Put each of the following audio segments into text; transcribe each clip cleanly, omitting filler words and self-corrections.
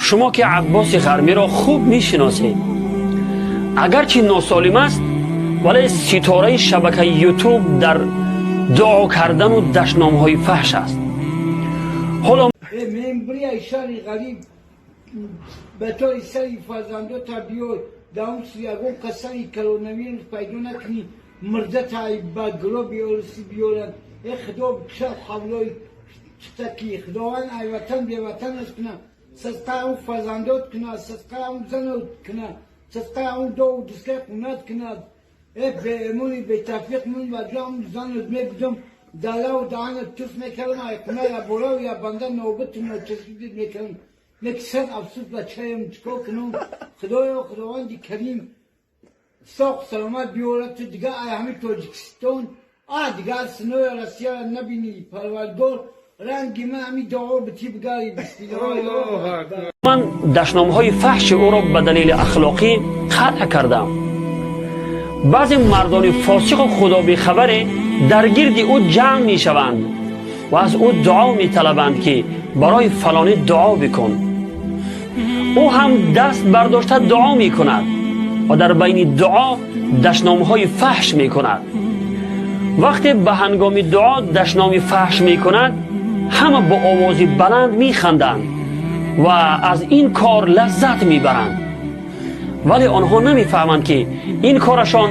Шумо ки Аббоси Ғармиро хуб мешиносед, агарчи носолим аст, вале ситораи шабакаи Ютуб дар дуо кардану дашномҳои фаҳш аст. Ҳоло Мембри шаҳри ғариб ба тори сари фарзандота биёй, дар он ягон касари коронавирус пайдо накунӣ, мурдата ба гроби орусӣ биёранд. Э Худо, шаб ҳавлои читаки Худованд ай ватан беватан аст куна, садқаи он фарзандот кунад, садқаи он занот кунад, садқаи он дову дискаи хунат кунад. Э беэмони бетавфиқ, ман ба ҷо он занот мебудам, далаву даҳанат туф мекардам, ай хуна я бораву я банда нобуту ночасбид мекардам. Лекин афсӯс, бачаем, чикор кунам? Худоё, Худованди Карим соқ саломат биёрад, ту дига ай ҳами Тоҷикистон, а дига синоя Россияра набинӣ. Парвардгор ранги ман ҳами дуо бити бигари. Бисмиллоҳ. Ман дашномҳои фаҳши ӯро ба далели ахлоқӣ қатъ кардам. Баъзе мардони фосиқу худобехабаре дар гирди ӯ ҷамъ мешаванд ва аз ӯ дуо металабанд, ки барои фалонӣ дуо бикун. Ӯ ҳам даст бардошта дуо мекунад ва дар байни дуо дашномҳои фаҳш мекунад. Вақте ба ҳангоми дуо дашноми фаҳш мекунад, ҳама бо овози баланд механданд ва аз ин кор лаззат мебаранд. Вале онҳо намефаҳманд, ки ин корашон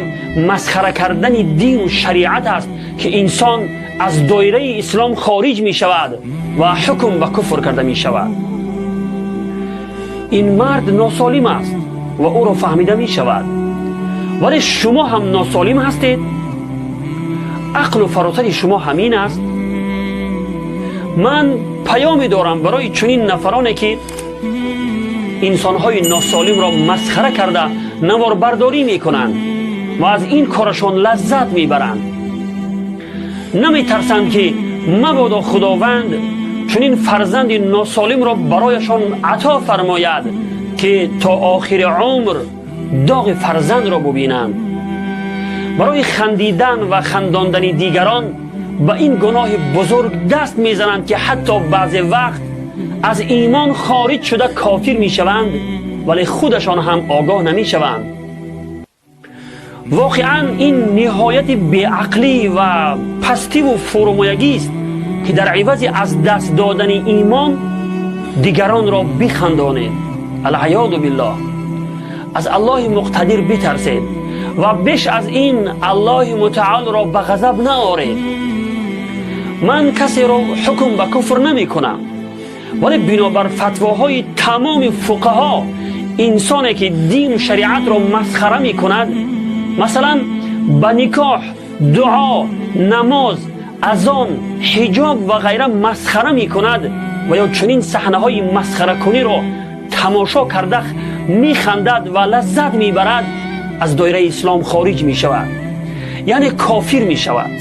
масхара кардани дину шариат аст, ки инсон аз доираи ислом хориҷ мешавад ва ҳукм ба куфр карда мешавад. Ин мард носолим аст ва ӯро фаҳмида мешавад, вале шумо ҳам носолим ҳастед. Ақлу фаросати шумо ҳамин аст. Ман паёме дорам барои чунин нафароне, ки инсонҳои носолимро масхара карда наворбардорӣ мекунанд ва аз ин корашон лаззат мебаранд. Наметарсанд, ки мабодо Худованд чунин фарзанди носолимро барояшон ато фармояд, ки то охири умр доғи фарзандро бубинанд. Барои хандидан ва хандондани дигарон ба ин гуноҳи бузург даст мезананд, ки ҳатто баъзе вақт аз имон хориҷ шуда кофир мешаванд, вале худашон ҳам огоҳ намешаванд. Воқеан, ин ниҳояти беақлӣ ва пастиву фурӯмоягист, ки дар ивази аз даст додани имон дигаронро бихандонед. Алъаёду биллоҳ. Аз Аллоҳи муқтадир битарсед ва беш аз ин Аллоҳи мутаолро ба ғазаб наоред. Ман касеро ҳукм ба куфр намекунам, вале бинобар фатвоҳои тамоми фуқаҳо, инсоне ки дину шариатро масхара мекунад, масалан, ба никоҳ, дуо, намоз, азон, ҳиҷоб ва ғайра масхара мекунад ва ё чунин саҳнаҳои масхаракуниро тамошо карда механдад ва лаззат мебарад, аз доираи ислом хориҷ мешавад, яъне кофир мешавад,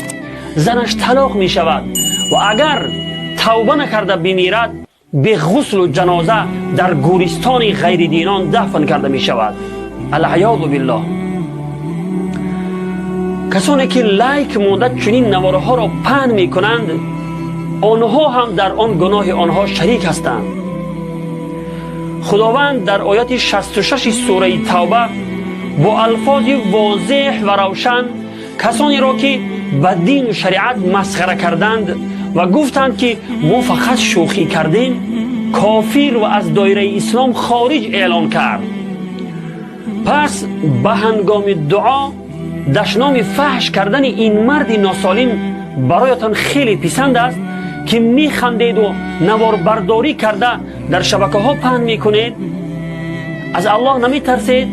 занаш талоқ мешавад ва агар тавба накарда бимирад, беғуслу ҷаноза дар гӯристони ғайридинон дафн карда мешавад. Алъаёду биллоҳ. Касоне ки лайк монда чунин наворҳоро паҳн мекунанд, онҳо ҳам дар он гуноҳи онҳо шарик ҳастанд. Худованд дар ояти 66 сураи Тавба бо алфози возеҳ ва равшан касонеро, ки ба дину шариат масхара карданд ва гуфтанд, ки мо фақат шӯхӣ кардем, кофир ва аз доираи ислом хориҷ эълон кард. Пас ба ҳангоми дуо дашноми фаҳш кардани ин марди носолим бароятон хеле писанд аст, ки механдеду наворбардорӣ карда дар шабакаҳо паҳн мекунед. Аз Аллоҳ наметарсед.